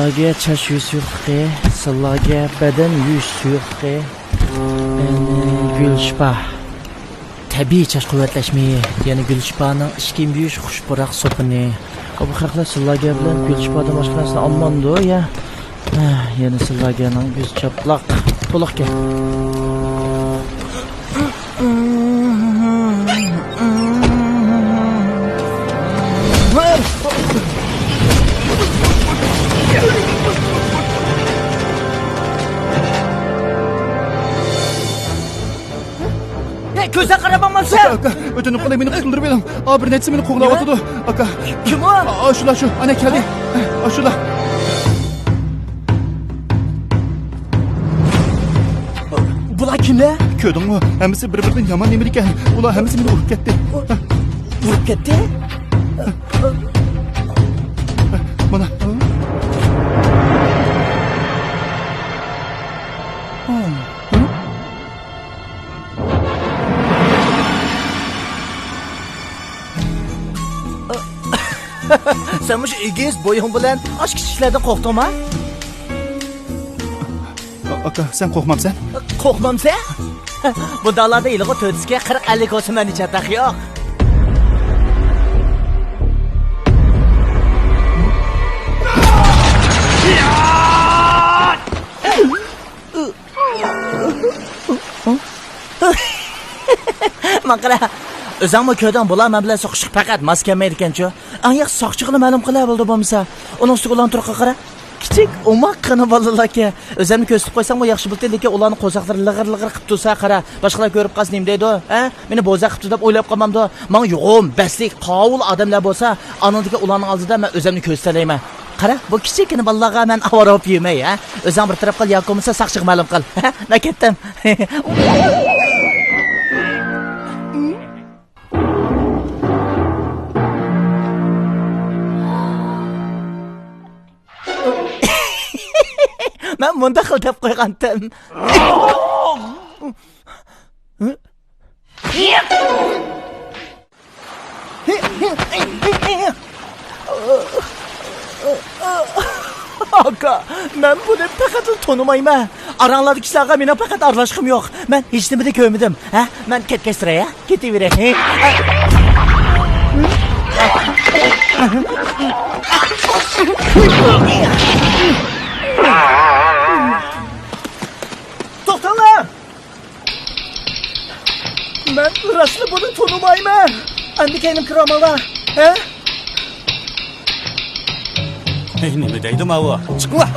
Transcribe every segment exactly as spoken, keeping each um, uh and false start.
سىللارگە چاچ يۇيۇش سۇيۇقلۇقى، سىللارگە بەدەن يۇيۇش سۇيۇقلۇقى، يەنى گۈلشىپا. تەبىئىي چاچ قۇۋۋەتلەش مېيى، يەنى گۈلشىپانىڭ ئىچ كىيىم يۇيۇش خۇش پۇراق سوپۇنى. بۇ خەقلەر سىللارگە بىلەن گۈلشىپادىن باشقا نەرسىنى ئالمامدۇ، يا؟ ھە، يەنە سىللارگەنىڭ يۈز چاپلاق. بولۇقكەن. ھەي، كۆزدە قاراپ باقمامسەن؟ ئاكا، ئاكا، ئۆتۈنۈپ قالاي، مېنى قۇتۇلدۇرۇپ بېرىڭ. ئا، بىر نەچچىسى مېنى قوغلاۋاتىدۇ. ئاكا. كىم ئۇ؟ ئا، شۇلار شۇ، ئانا كەلدى. ئا، شۇلار. بۇلار كىملەر؟ كۆردۈڭمۇ؟ ھەممىسى بىر-بىرىدىن يامان نېمىلىكەن. ئۇلار ھەممىسى مېنى ئۇرۇپ كەتتى. ئۇرۇپ كەتتى؟ مانا. سەن مۇشۇ ئېگىز بويۇڭ بىلەن ئاشۇ كىچىكلەردىن قورقتۇڭما؟ ئاكا، سەن قورقمامسەن؟ قورقمامسەن؟ بۇنداقلاردا ھېلىغۇ تۆتىسىگە قىرىق ئەللىك بولسا مەنچە چاتاق يوق. ماڭا قارا، ئۆزۈڭمۇ كۆردۈڭ، بۇلار مەن بىلەن سوقۇشۇشقا پەقەت ماس كەلمەيدىكەنچۇ. ئەڭ ياخشى ساقچىغىلا مەلۇم قىلە بولدى بولمىسا. ئۇنىڭ ئۈستىگە ئۇلارنىڭ تۇرقىغا قارا. كىچىك، ئوماققىنا بالىلاركەن. ئۆزۈمنى كۆرسىتىپ قويساممۇ ياخشى بولىدىكەن، لېكىن ئۇلارنىڭ قورساقلىرى لىغىر-لىغىر قىپ تۇرسا قارا. باشقىلار كۆرۈپ قالسا نېمە دەيدۇ؟ ھە؟ مېنى بوزەك قىپتۇ دەپ ئويلاپ قالمامدۇ؟ ماڭا يوغان، بەستلىك، قاۋۇل ئادەملەر بولسا، ئانىڭدىكى ئۇلارنىڭ ئالدىدا مەن ئۆزۈمنى كۆرسىتەلەيمەن. قارا، بۇ كىچىككىنە بالىلارغا مەن ئاۋارە بولۇپ يۈرمەي، ھە؟ ئۆزۈڭ بىر تەرەپ قىل، ياكى بولمىسا ساقچىغا مەلۇم قىل. ھە؟ مەن كەتتىم. مەن مۇنداق قىل دەپ قويغانتىم. ئاكا، مەن بۇنى پەقەتلا تونۇمايمەن. ئاراڭلاردا كىشىلەرگە مېنىڭ پەقەت ئارىلاشقۇم يوق. مەن ھېچنېمىنى كۆرمىدىم. ھە؟ مەن كەتكەچ تۇراي، ھە؟ كېتىۋېرەي. توختاڭلار! مەن راستلا بۇنى تونۇمايمەن. ئەمدى كەينىمگە كىرىۋالماڭلار. ھە؟ ھەي، نېمە دەيدۇ ماۋۇ؟ چىقىڭلار.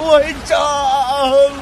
ۋاي جان!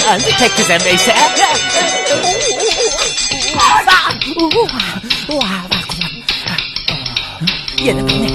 ئەمدى تەگكۈزەلمەيسەن. يەنە قېنى.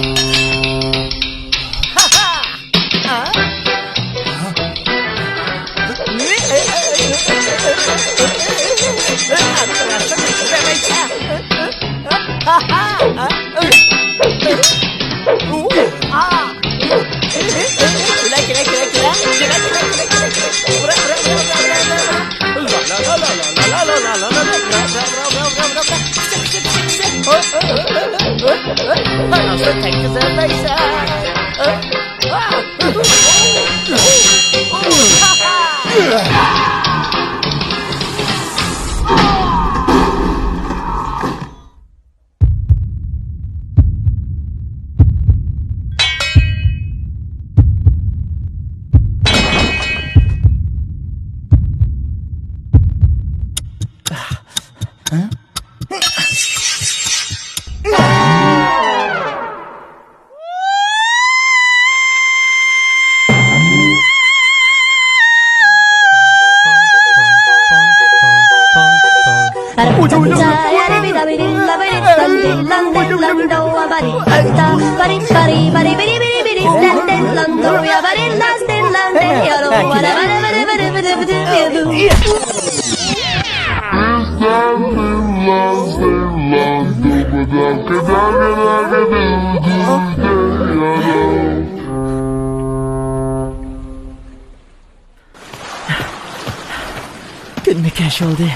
كۈنمۇ كەچ بولدى.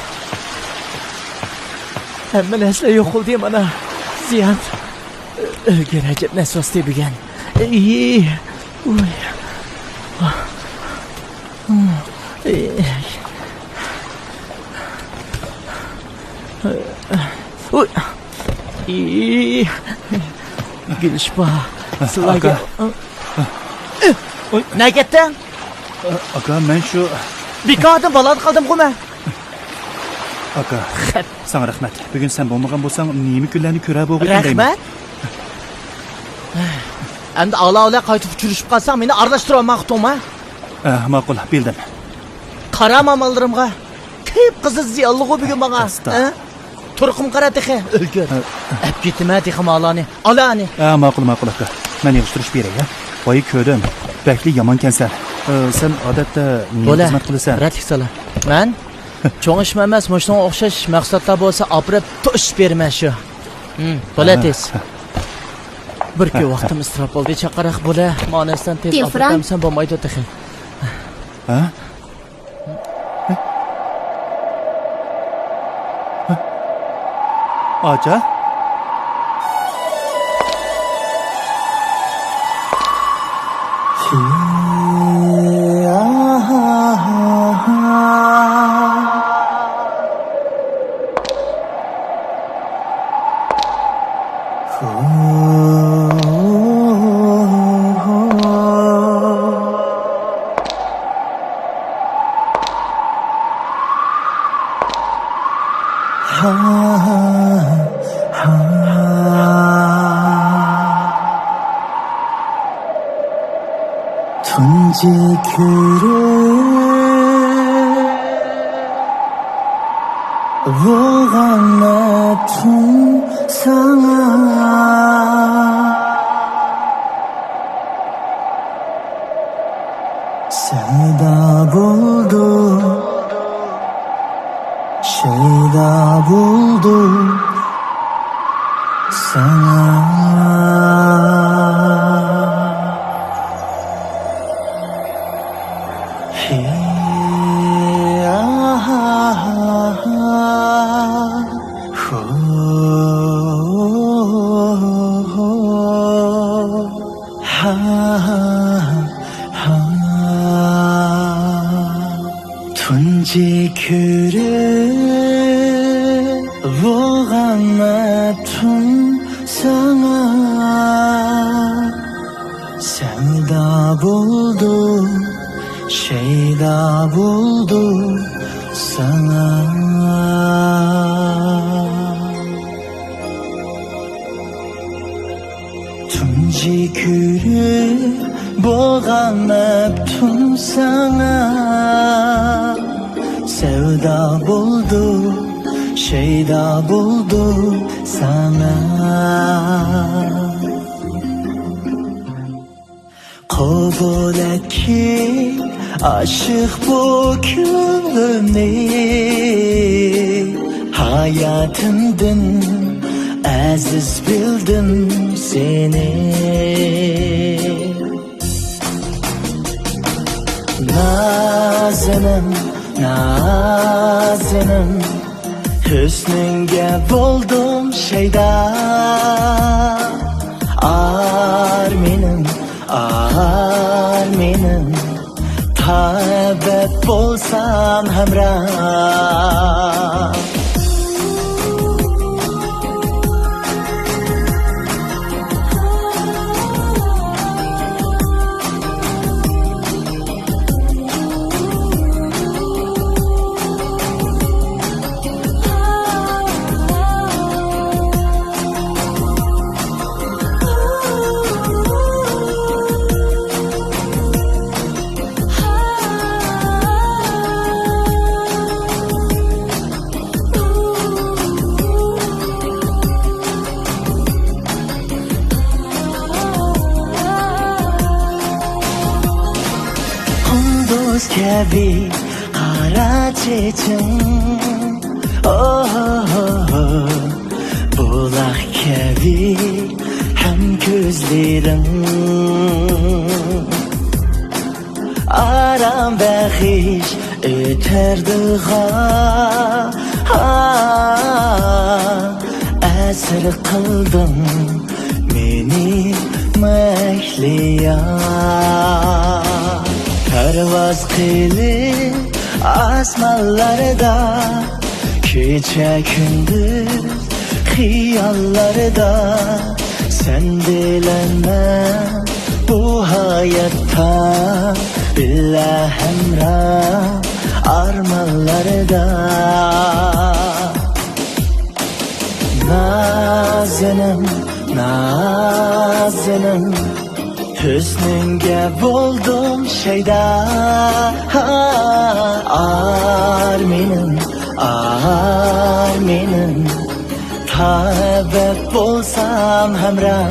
ھەممە نەرسىلەر يوق بولدى مانا. زىيان. ئۆلگۈر ئەجەب نەرسە بولدى بۈگۈن. ئىي. ئۇي. ئۇي. ئىي. گۈلشىپا. سىلەرگە. ئاكا. ئۇي. نەگە كەتتىڭ؟ ئاكا، مەن شۇ. بىكاردىن بالادا قالدىمغۇ مەن. ئاكا، ساڭا رەھمەت. بۈگۈن سەن بولمىغان بولساڭ، نېمە كۈنلەرنى كۆرەر بولغىيدىم دەيمەن. رەھمەت. ئەمدى ئالا-ئالا قايتىپ ئۇچرىشىپ قالساڭ، مېنى ئارىلاشتۇرۇۋالماقتىڭما؟ ئە، ماقۇل، بىلدىم. قارا ماماللىرىمغا. كەيپ قىزىل زىيانلىغۇ بۈگۈن ماڭا. ئاستا. ھە؟ تۇرقۇمغا قارا تېخى. ئۆلگۈر. ئە. ئەپ كېتىمە تېخى مالانى. ئالانى. ئە، ماقۇل، ماقۇل، ئاكا. مەن يىغىشتۇرۇشۇپ بېرەي، ھە؟ ۋاي، كۆردۈم. بەكلا يامان كەنسەن. ئە، سەن ئادەتتە نېمە خىزمەت قىلىسەن؟ رەتلىك سالا. مەن؟ چوڭ ئىشمۇ ئەمەس، مۇشۇنىڭغا ئوخشاش مەھسۇلاتلار بولسا ئاپىرىپ توشۇپ بېرىمەن شۇ. ھىم، بولە ھە. تېز. بىر كۈن ۋاقتىم ئىسراپ بولدى، چاقىرىق بولە. مانا سەن تېز تېلېفون. ئاپىرىپ بەرمىسەڭ بولمايدۇ تېخى. ھە؟ ئاچا؟ تۇنجى كۆرۈپ بولغان ئەپتۇم ساڭا. سەۋدا بولدۇم، شەيدا بولدۇم ساڭا. ھى، ئاھا، ھۇ، ھۇ، ھۇ. ھا، ھا، ھا. تۇنجى كۆرۈپ بولغان ئەپتۇم ساڭا. سەۋدا بولدۇم، شەيدا بولدۇم ساڭا. تۇنجى كۆرۈپ بولغان ئەپتۇم ساڭا. سەۋدا بولدۇم، شەيدا بولدۇم ساڭا. قوبۇل ئەتكىن ئاشىق بۇ كۆڭلۈمنى، ھاياتىمدىن ئەزىز بىلدىم سېنى. نازىنىم، نازىنىم، ھۆسنۈڭگە بولدۇم شەيدا. ئارمىنىم، ئارمىنىم، تەۋە بولسام ھەمراھ. قۇندۇز كەبى قارا چېچىڭ، ئوھوھو، بۇلاق كەبى ھەم كۆزلىرىڭ. ئارام بەخش ئۆتەر دىلغا، ئەسىر قىلدىڭ مېنى مەھلىيا. پەرۋاز قىلىپ ئاسمانلاردا، كېچە كۈندۈز خىياللاردا، سەن بىلەن مەن بۇ ھاياتتا بىللە ھەمراھ ئارمانلاردا. نازىنىم، نازىنىم، ھۆسنۈڭگە بولدۇم شەيدا. ئارمىنىم، ئارمىنىم، تەۋە بولسام ھەمراھ.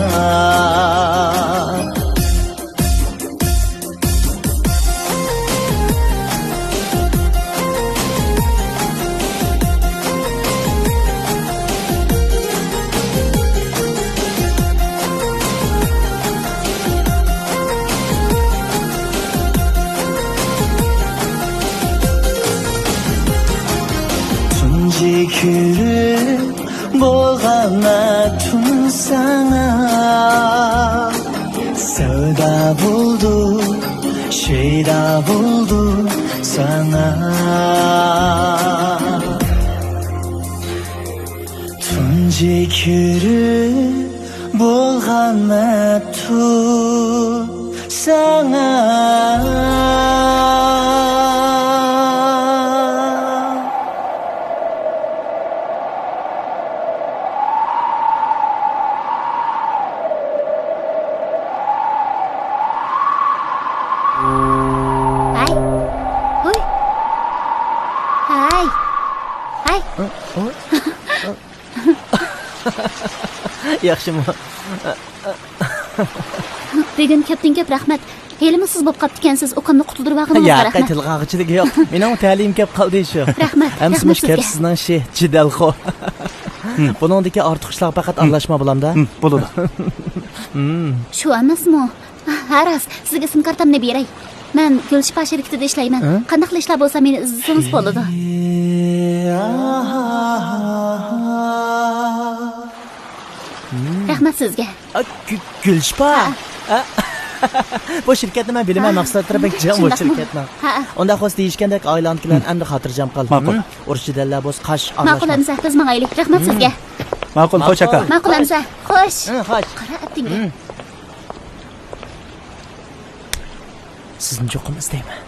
رەھمەتۇم ساڭا، سەۋدا بولدۇم، شەيدا بولدۇم ساڭا. تۇنجى كۆرۈپ بولغان مەتۇم ساڭا. ھاي. ھوي. ھاي. ھاي. ياخشىمۇ؟ بۈگۈن كۆپتىن كۆپ رەھمەت. ھېلىمۇ سىز بولۇپ قاپتىكەنسىز، ئۇكامنى قۇتۇلدۇرۇۋالغىنىڭىزغا ياق، رەھمەت. تىلغا ئاغىچىلىك يوق. مېنىڭ تەلىيىم كەپ قالدى شۇ. رەھمەت، ئەمسە رەھمەت مۇشۇ سىزگە. كەپسىزنىڭ شى جېدەلخو. بۇنىڭدىكى ئارتۇق ئىشلارغا پەقەت ئارىلاشما، بولامدا؟ ھىم، بولىدۇ. شۇ ئەمەسمۇ؟ ھە، راست. سىزگە سىم كارتامنى بېرەي. مەن گۈلشىپا شىركىتىدە ئىشلەيمەن. ھە؟ قانداقلا ئىشلار بولسا مېنى ئىزدىسىڭىز بولىدۇ. رەھمەت سىزگە. ئا، گۈ-، گۈلشىپا. ھە. ئا، بۇ شىركەتنى مەن بىلىمەن، ھە. مەھسۇلاتلىرى بەك جىق بۇ شۇنداقمۇ؟ شىركەتنىڭ. ھە. ئۇنداق بولسا دېيىشكەندەك ئائىلەڭدىكىلەرنى ئەمدى خاتىرجەم قىل. ماقۇل. ھىم؟ ئۇرۇش جېدەللەر بولسا قاش، ماقۇل ئارىلاشما. ئەمىسە، بىز ماڭايلى. رەھمەت سىزگە. ماقۇل، خوش ئاكا. ماقۇل ئەمىسە، خوش. ھە، خوش. قارا ئەپتىڭگە. ھىم. سىزنى چوقۇم ئىزدەيمەن.